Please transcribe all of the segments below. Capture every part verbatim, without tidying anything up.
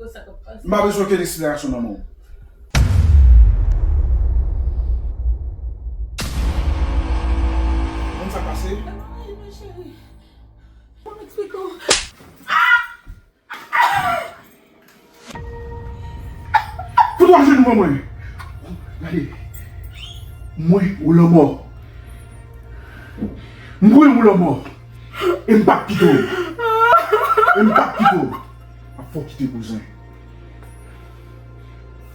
M pa bezwen okenn eksplikasyon nan men w. Konn sa k pase? Pou twa jenou ban mwen. Gade. Mwen ou lanmò. Mwen ou lanmò. E m p ap kite w. E m p ap kite w. Fò w kite bouzen.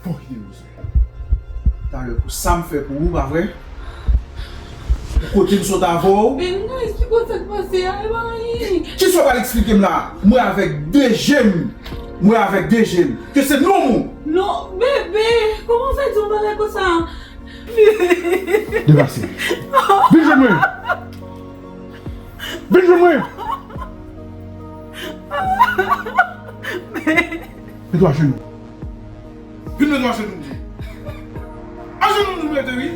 Fò w kite bouzen. Talè pou sa m fè pou ou, pa vre? Pou kote m sot avè w. Men m ka eksplike w sa k pase a, e pa anyen. Kisa w pral eksplike m la? Mwen avèk de je m. Mwen avèk de je m. Ke se nonm ou. Non, bebe, kòman w fè di yon bagay konsa? Deplase. Vin jwenn mwen. Vin jwenn mwen. Mete w ajenou. Vin mete w ajenou, m di. Ajenou nou mete, wi.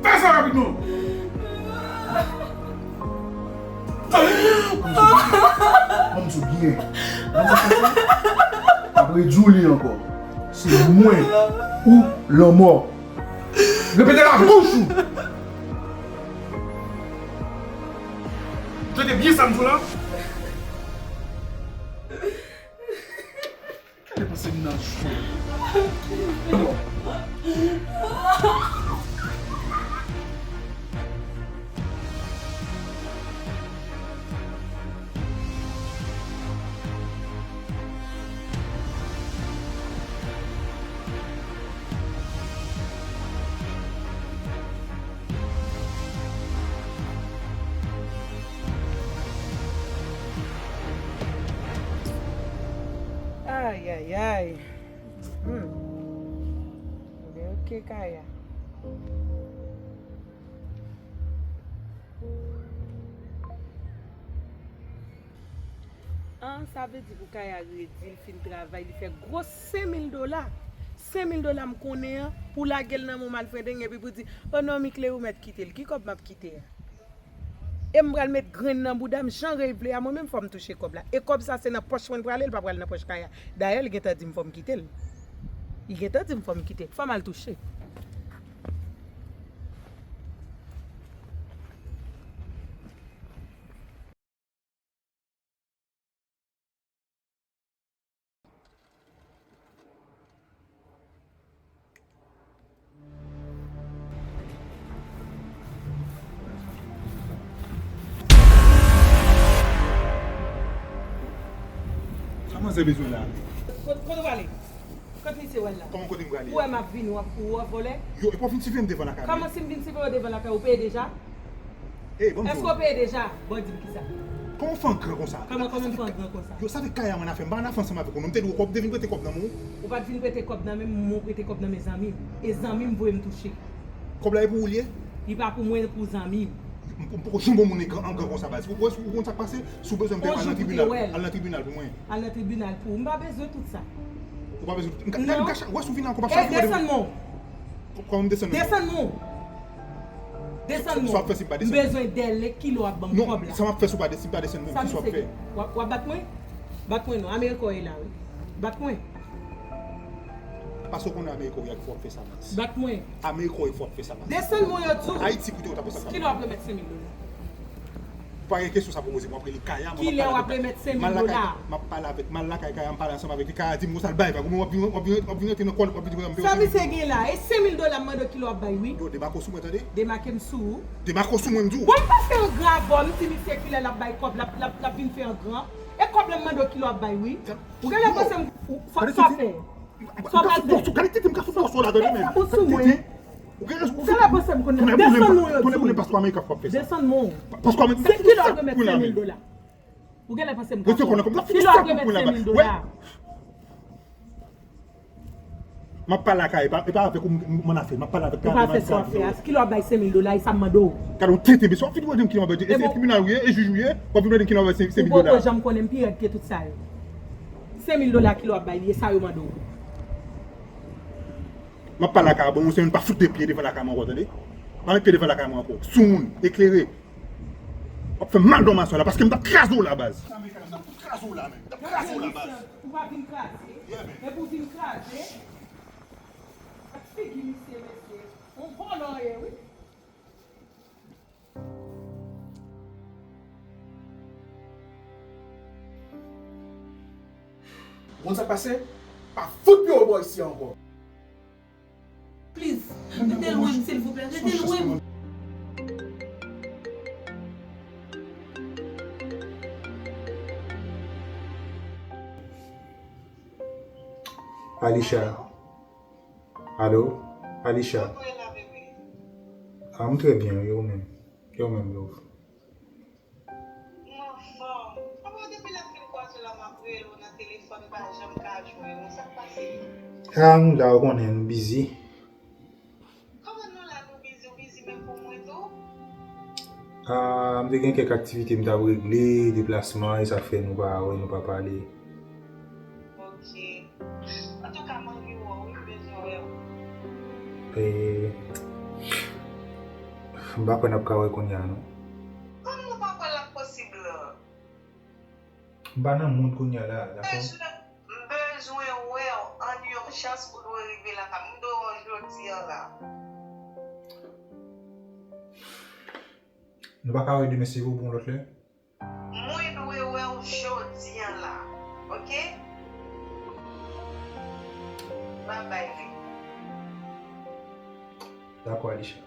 Fè sa rapidman. Ban m di w byen. Ban m di w byen. M ap redi w li ankò. Se mwen ou lanmò. Repete l ak bouch ou. Tande byen sa m di w la. Gade panse m nan jwèt. Ayayay. Hmm. Ebyen, oke, Kaya. An, sa vle di pou Kaya redi, li fin travay, li fè gwo senk mil dola. Senk mil dola m konnen an, pou lage l nan men yon malfrendeng, epi pou di, "O non, Mickley, ou mèt kite l. Ki kòb m ap kite a?" E m pral met grenn nan bouda m, jan Ray vle a, mwen menm fò m touche kòb la. E kòb sa se nan pòch mwen l prale, l pa pral nan pòch Kaya. Dayè, li gentan di m fò m kite l. Li gentan di m fò m kite l. Fò m al touche. Sa manzè bezwen la? Kot, kot ou prale? Kot misye w al la? Kòman kote m prale? Ou wè m ap vini, w ap kouri, w ap vole? Yo, epi w vin siveye m devan lakay mwen. Kòman si m vin siveye w devan lakay ou, ou peye deja? Ey, ban m di w. Èske w peye deja? Bon, di m kisa. Kòman w fè an gran konsa? Kòman, kòman m fè an gran konsa? Yo, sa fè Kaya mwen afè, m pa nan afè ansanm avèk ou non, m te di w kòb, te vin prete kòb nan men w. Ou pa t vin prete kòb nan men m, mwen prete kòb nan men zanmi m. E zanmi m voye m touche. Kòb la e pou ou l ye? Li pa pou mwen, pou zanmi m. M, m poko janm wè moun an gran konsa baz. Ou, ou, ou konn sa k pase? Si w bezwen m peye, al nan tribinal. Al nan tribinal pou mwen. Al nan tribinal pou ou. M pa bezwen tout sa. Ou pa bezwen tout. M ka, gade m ka, wè si w vin ankò, m ap chaje w. Desann men w. Kòman m desann men w? Desann men w. Desann men w. Sa w ap fè si m pa desann? M bezwen dèyè kile w ap ban m kòb la. Non, sa m ap fè si w pa de-, si m pa desann men w, kisa w ap fè? W ap, w ap bat mwen? Bat mwen non, Amerika w ye la wi. Bat mwen. Paske w konnen Amerika w ye a ki fè w ap fè sa, baz. Bat mwen. Amerika w ye fè w ap fè sa, baz. Desann men w yo di w. Ayiti koute w t ap fè sa. Kile w ap remèt senk mil dola? Pa gen kesyon sa pou poze, m ap rele Kaya, mwen m ap pale avèk Kaya. Kilè w ap remèt senk mil dola? M al lakay, m ap pale avèk, m al lakay Kaya, m pale ansanm avèk li. Kaya di m konsa l bay vag. Ou menm w ap vin, w ap vin, w ap vin rantre nan kò l, w ap vin di konsa m te... Sa misye gen la? E senk mil dola m mande w kilè w ap bay wi. Yo, demake w sou mwen, tande? Demake m sou ou. Demake w sou mwen, m di w. Bon, m pa fè an gran avè w, m di misye kilè l ap bay kòb, l ap, l ap, l ap vin fè an gran. E kòb la m mande w kilè w ap bay wi. Ou genlè panse m, ou, sa, sa w fè? Sa w pral fè? Gade tete m ka fout bòs w la, tande men. Ou sou mwen. Ou genlè panse m konn desann men w yo di. Tounen pou mwen paspò Amerika fò w ap fè sa. Desann men w. Paspò Amerika. Se kilè w ap remèt senk mil dola? Ou genlè panse m ka fè? Kilè w ap remèt senk mil dola? M ap pale ak Kaya, e pa, e pa avèk ou m, m ann afè, m ap pale avèk Kaya. Ou pa fè sa w ap fè a, kilè w ap bay senk mil dola, e sa m mande w. Gade yon tenten mesye, w ap vin mande m kilè m ap bay, e se tribinal ou ye, e jij ou ye, w ap vin mande m kilè m ap bay senk mil dola. Ou poko janm konnen m pi rèd ke tout sa yo. Senk mil dola kilè w ap bay li, e sa yo mande w. M ap pale ak Kaya, ban m yon senk mil, pa fout de pye devan lakay mwen ankò, tande? Pa met pye devan lakay mwen ankò. Soumoun, eklere. W ap fè m mal dòmi aswè la, paske m t ap kraze w la, baz. Sa m fè la, m t ap kraze w la, menm. M t ap kraze w la, baz. Ou pa vin kraze. Yeah, man. Epi w vin kraze. Ak figi misye, mesye. On vòlò w ye, wi. Ou konn sa k pase? Pa fout pye w bò isi a ankò. Please, rete lwen m, silvouplè, rete lwen m. Alisha. Alo, Alisha. Kòman w ye la, bebe? Ah, m trè byen, e ou menm? E ou menm, love? M anfòm. Papa, depi lè m fin kwaze w la, m ap rele w nan telefòn, m pa janm ka jwenn ou. Sa k pase? Ah, nou la, ou konnen, nou bizi. Kòman nou la, nou bizi, ou bizi menm pou mwen tou? Ah, m te gen kèk aktivite m t ap regle, deplasman, e sa k fè nou pa wè, nou pa pale. Ok. Antouka, m anvi wè w, wi, m bezwen wè w. E, m pa kwè n ap ka wè kounye a, non. Kòman w pa kwè l ap posib la? M pa nan mood kounye a la, dakò? Bezwen, m bezwen wè w an ijans, ou dwe rive lakay m. M dwe wè w jodi a la. Nou pa ka wè demen, se pou yon lòt lè? Mwen dwe wè w jodi a la, ok? Babay, wi. Dakò, Alisha.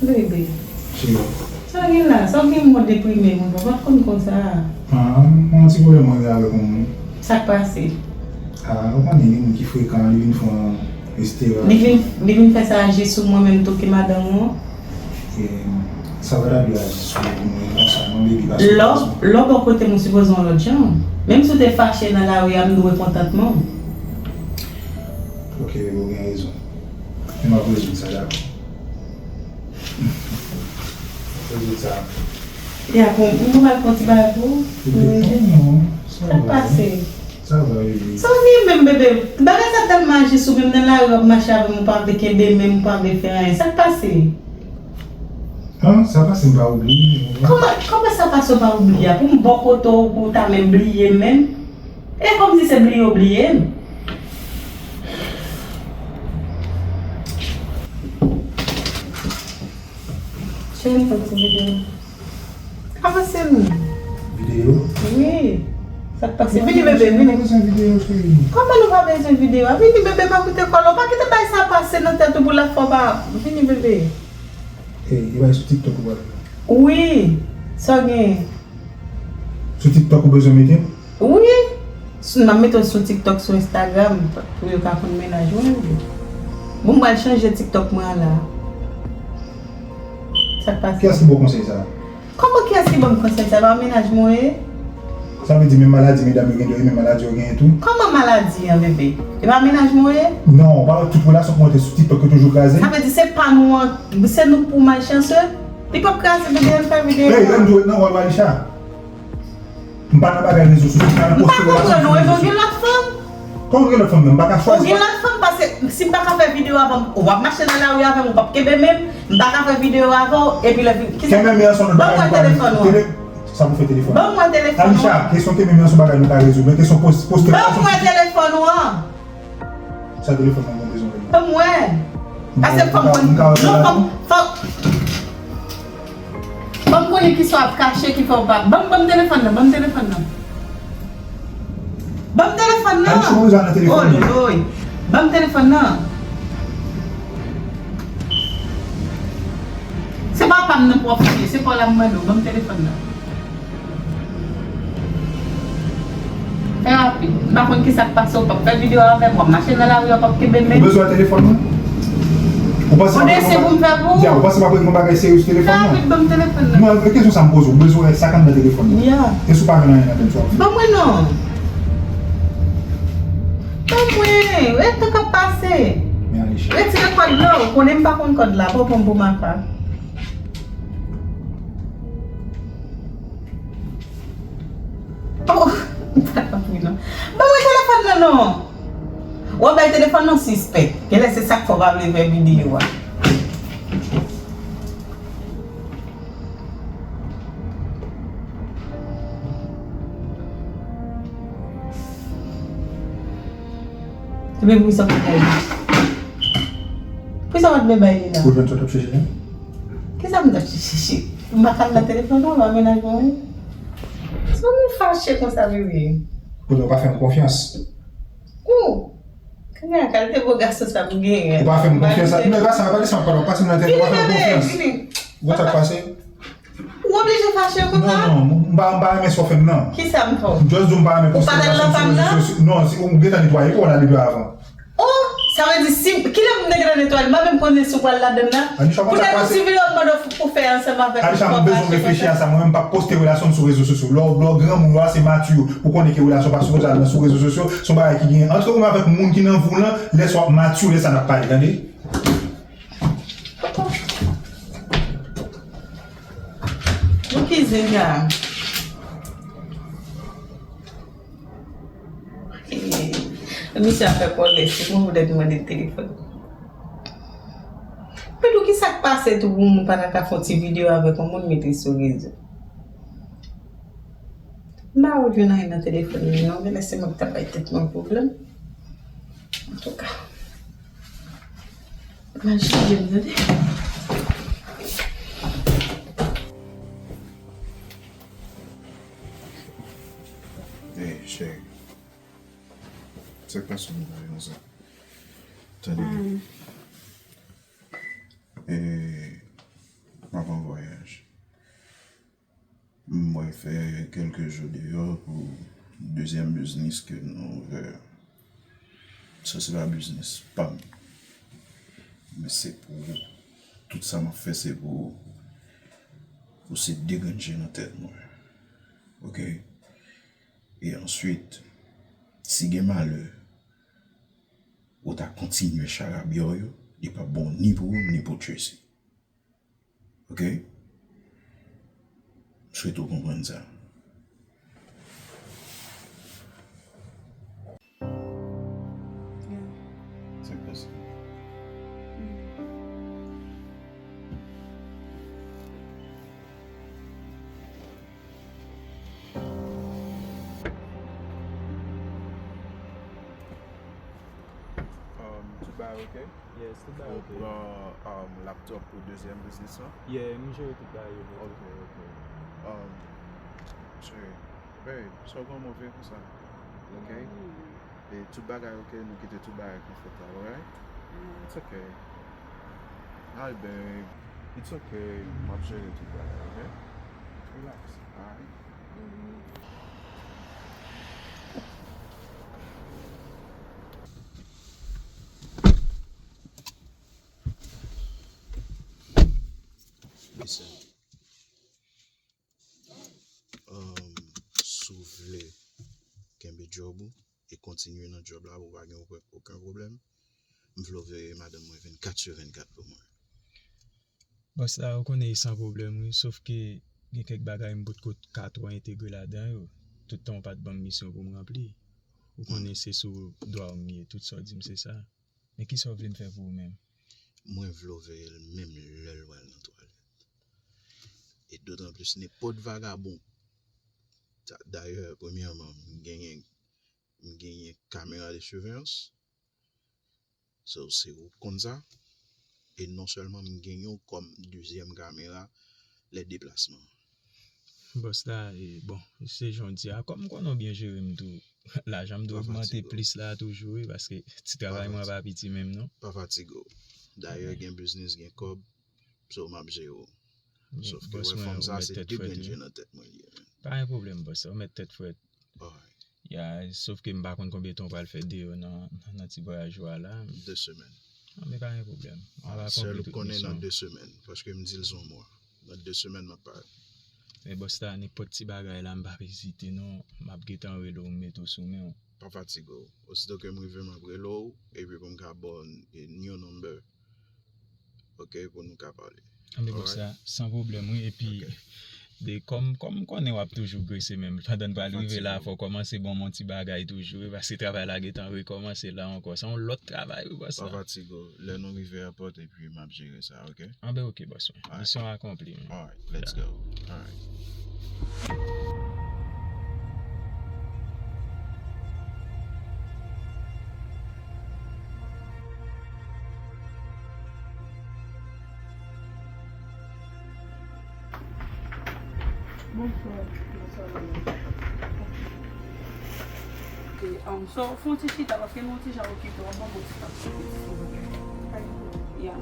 Bebe. Cheri. Sa w gen la? Sa w gen mò deprime konsa? W pa t konn konsa. Ah, m gon ti pwoblèm mwen gen avèk yon moun. Sa k pase? Ah, ou konnen li moun ki frekan, li vin fè yon estera. Li vin, li vin fè sa aji sou mwen menm tou ki madanm ou an? Em, sa pa ta dwe aji sou mwen konsa non, baby, paske... Lè w, lè w bò kote m, ou sipoze yon lòt jan. Menm si w te fache nan lari a, m dwe kontantman w. Ok, ou gen rezon. Men m ap rezoud sa, dakò? M ap rezoud sa. Ya, bon, m pral pran ti bagay pou ou. Wi. Non, non, sa va. Sa k pase? Sa va, bebe. Sa w di menm, bebe? Bagay sa tèlman aji sou mwen, m nan lari w ap mache avè m, ou pa vle kenbe men m, ou pa vle fè anyen. Sa k pase? Ah, sa pase, m pa oubliye, non. Kòman, kòman sa pase, w pa oubliye a? Pou m bò kote w, pou w ta menm bliye m menm? E kòmsi se bliye w bliye m. Cheri, m fè ti videyo. Avanse m. Videyo? Wi. Sa k pase? Vini, bebe, vini. Nou pa bezwen videyo, cheri. Kòman nou pa bezwen videyo a? Vini, bebe, pa koute kòlè w. Pa kite bagay sa pase nan tèt ou pou lòt fwa w pa... Vini, bebe. Ey, e bay sou TikTok ou pral? Wi. Sa w gen? Sou TikTok ou bezwen mete m? Wi. Sou, m ap mete w sou TikTok, sou Instagram, pou yo ka konn mennaj mwen, wi. Bon, m pral chanje TikTok mwen an la. Sa k pase? Kiyès ki ba w konsèy sa a? Kòman kiyès ki ban m konsèy sa? E pa mennaj mwen w ye? Sa vle di menm maladi medam yo gen dwe, menm maladi yo genyen tou? Kòman maladi an, bebe? E pa mennaj mwen w ye? Non, pa tout relasyon k monte sou TikTok yo toujou kraze. Sa vle di se pa nou an, se nou k pou malchanse? Li p ap kraze, bebe, ann fè videyo. Ey, lè m di w ret nan wòl w, Alisha. M pa nan bagay rezo sosyo, m pa nan poste relasyon sou rezo sosyo. M pa konprann ou, e bon, gen lòt fanm? Kòman gen lòt fanm menm? M pa ka chwazi. Ou gen lòt fanm, paske si m pa ka fè videyo avè w, w ap mache nan lari avè m, ou p ap kenbe men m, m pa ka fè videyo avè w, epi lè fini, kisa? Kenbe men an se yon lòt bagay nou pa rezoud. Ban mwen telefòn ou an. Tele-, sa pou fè telefòn? Ban mwen telefòn ou an. Alisha, kesyon kenbe men an se yon bagay nou ka rezoud, men kesyon pos-, poste relasyon sosyo. Ban mwen telefòn ou an. Sa telefòn nan mwen bezwen rele. Ban m wè. Pase fò m konn. Non, fò m, fò, fò m konnen ki sa w ap kache, ki fè w pa. Ban m, ban m telefòn nan, ban m telefòn nan. Ban m telefòn nan. Aisha, mwen bezwen nan telefòn nan. Oh, lolo. Ban m telefòn nan. Se papa m nan pou w ap fouye, se pa w la m mande w, ban m telefòn nan. Fè rapid. M pa konn ki sa k pase, w p ap fè videyo avè m, w ap mache nan lari, w p ap kenbe men. Ou bezwen wè telefòn nan? Ou panse m ap rele yon bagay serye sou telefòn nan? Fè rapid, ban m telefòn nan. Non, e kesyon sa m poze w, ou bezwen wè sa k anndan telefòn nan? Ya. E si w pa jwenn anyen nan tèt ou ap fè? Ban mwen non. Ban mwen, e tan k ap pase. Men Aisha. Retire kòd la, ou konnen m pa konn kòd la, pa w pran m pou makak. Oh, m pa konprann non. Ban mwen telefòn nan non. W ap bay telefòn nan sispèk. Genlè se sa k fè w pa vle fè videyo a. Ebyen poukisa w pa bay li? Poukisa w pa t vle bay li la? Ou jwenn sa w t ap chèche la? Kisa m t ap chèche? M pa t al nan telefòn nan, pa mennaj mwen. Sa moun fache konsa, bebe? Kounye a w pa fè m konfyans. Ou? Kounye a, kalite bo gason sa m genyen. Ou pa fè m konfyans. Non, e pa sa, pa de sa m ap pale, w pase m nan telefòn, w pa fè m konfyans. Vini, bebe, vini. Ou wè sa k pase? Ou oblije fache konsa? Non, non, m pa, m pa renmen sa w fè m nan. Kisa m fè w? M just di w m pa renmen poste relasyon sou rezo sosyo. Non, si ou gentan netwaye kò w la depi avan. Oh, sa vle di si, kilè m te gentan netwaye l? M pa menm konnen si w pral ladann nan. Poutèt yon ti videyo m mande w pou fè ansanm avèk mwen, fò w fache konsa. Aisha, m bezwen reflechi a sa. Mwen menm m p ap poste relasyon m sou rezo sosyo. Lè w, lè w granmoun, lè w ase matye pou konnen ke relasyon pa sou rezo, sou rezo sosyo, se yon bagay ki gen ant ou menm avèk moun ki nan vi w lan. Lè sa w ap matye, lè sa n ap pale, tande? Bon, ki zen sa? Misye ap fè kòlè, se pou mwen poutèt mande l telefòn. Men tou, ki sa k pase tou pou moun pa ta ka fè yon ti videyo avèk yon moun mete sou rezo? M pa wè jwenn anyen nan telefòn li non, genlè se mwen ki t ap bay tèt mwen pwoblèm. Antouka, m al chanje m, tande. Ey, cheri. Sa k pase w menm la, konsa? Tande. E, m ap an vwayaj. Mwen fè kèlke jou deyò pou dezyèm biznis ke nou ouvè. Sa se pa biznis pa m. Men se pou ou. Tout sa m ap fè se pou ou. Ou se de grenn je nan tèt mwen. Oke? E answit, si gen malè, ou ta kontinye charabya w yo, li p ap bon ni pou ou, ni pou Tracy. Oke? M swete w konprann sa. Sa k pase? Um, tout bagay oke? Yes, tout bagay oke. Ou pran, um, laptop pou dezyèm biznis lan? Yeah, m jere tout bagay yo nèt. Oke, oke. Um, cheri, babe, sa w gen w move konsa? Oke? E tout bagay oke, nou kite tout bagay konfòtab, alright? It's okay. Hi, babe. It's okay. M ap jere tout bagay, oke? Relax, alright? Listen. Um, si w vle kenbe djòb ou e kontinye nan djòb la pou w pa gen okenn, okenn pwoblèm, m vle w veye madanm mwen vennkat sou vennkat pou mwen. Bòs la, ou konnen e san pwoblèm wi, sof ke gen kèk bagay m potko ka twò entegre ladan yo. Tout tan w pa t ban m misyon pou m ranpli. Ou konnen se sou dwa w m ye, tout sa w di m se sa. Men kisa w vle m fè pou ou menm? Mwen vle w veye l menm lè l wè l nan twalèt. E dotanplis nenpòt vagabon. Dayè, premyèman, m genyen, m genyen kamera de siveyans. So, se ou k konn sa. E non sèlman m genyen w kòm dezyèm kamera lè deplasman. Bòs la, e, bon, se jan w di a, kòm m konnen w byen jere m tou, lajan m dwe ogmante plis la toujou, wi, paske ti travay mwen pa piti menm, non. Pa fatige w. Dayè, gen biznis, gen kòb, so m ap jere w. Sòf ke, wè, fanm sa, se de grenn je nan tèt mwen li ye, menm. Pa gen pwoblèm, bòs, ou mèt tèt frèt. Alright. Ya, sòf ke m pa konn konbyen tan w pral fè deyò nan, nan ti vwayaj ou a la. De semèn. Ah, men pa gen pwoblèm. Sèl ou konnen nan de semèn, paske m di l se yon mwa. Nan de semèn, m ap parèt. Men bòs la, nenpòt ti bagay la, m p ap ezite non. M ap gentan rele w, m mete w sou men w. Pa fatige w. Osito ke m rive, m ap rele w, epi pou m ka ba w yon number. Ok, pou nou ka pale. Anben, bòs la, san pwoblèm, wi. Epi, de, kòm, kòm m konnen w ap toujou grese, men pandan n pral rive la, fò w kòmanse ban m yon ti bagay toujou, wi, paske travay la gentan rekòmanse la ankò. Se yon lòt travay, wi, bòs la. Pa fatige w. Lè nou rive èpòt, epi m ap jere sa, ok? Anben, ok, bòs mwen. Misyon akonpli, men. Alright, let's go. Alright. Bonswa. Bonswa, manman. Ok, um, so, fè yon ti chita, paske nou ti jan okipe, w ap ban m yon ti tan, silvouplè. Yeah.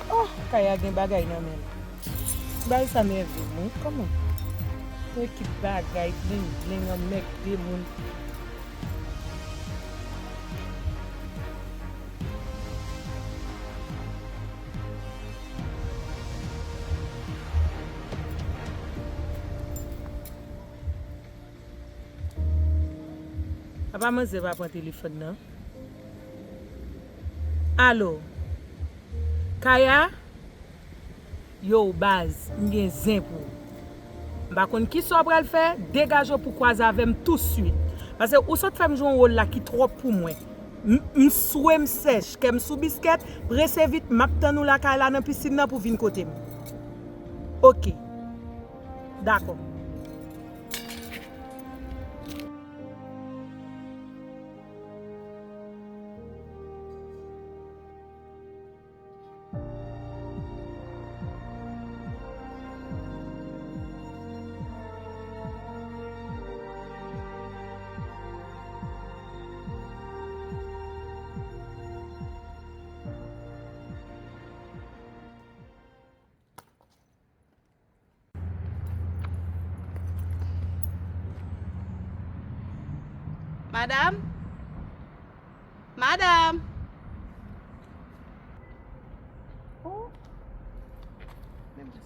Oh, Kaya gen bagay nan men l. Bagay sa nève m, wi, kòman? Yon ekip bagay, bling bling, anmède moun. Apa manzè pa pran telefòn nan? Alo? Kaya? Yo, baz, m gen zen pou ou. M pa konn kisa w pral fè, degaje w pou kwaze avè m touswit. Paske ou sot fè m jwe yon wòl la ki twòp pou mwen. M, m swe, m sèch, kè m sou biskèt, prese vit, m ap tann ou lakay la nan pisin nan pou vin kote m. Oke. Dakò. Madanm? Madanm? Oh.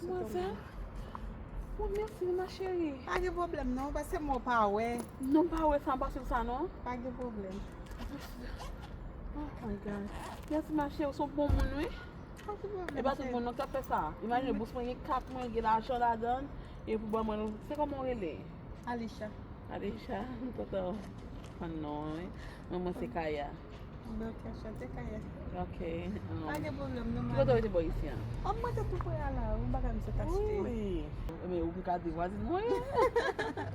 Manzè? Bon, mèsi, ma cheri. Pa gen pwoblèm, non, paske mwen pa wè. Non, pa wè sa, pa sou sa, non? Pa gen pwoblèm. Oh my God. Mèsi, ma cheri, ou se yon bon moun, wi. E pa tout moun non k ap fè sa. Imajine, bous mwen gen kat mwen, gen lajan ladan l, e pou ban mwen, se kòman w rele? Alisha. Alisha, m kontan konn non w, wi. Mwen, mwen se Kaya. Ok, anchante, Kaya. Ok. Pa gen pwoblèm, non. Ki kote w rete bò isi a? Oh, mwen te tou pre a la, yon bagay m sot achte. Wi. Ebyen, ou m ka di vwazin mwen.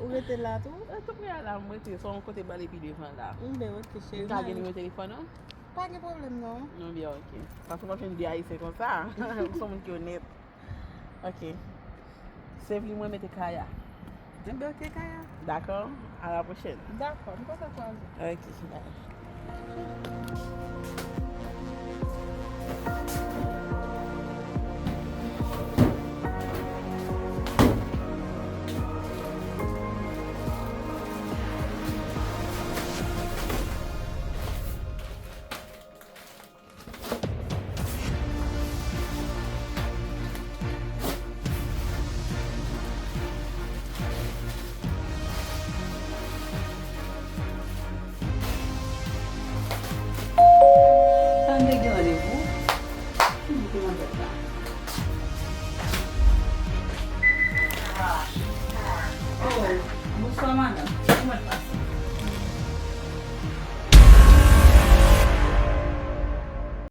Ou rete la tou? Tou pre a la, m rete, se yon kote bal epi devan la. Enben, ok, cheri. M ka gen nimewo telefòn ou? Pa gen pwoblèm, non. Non, byen, ok. Paske m ap jwenn de Ayisyen konsa. Ou se yon moun ki onèt. Ok. Save li mwen mete Kaya. Enben, ok, Kaya. Dakò? A la pwochèn. Dakò, m kontan kwaze. Ok, bye.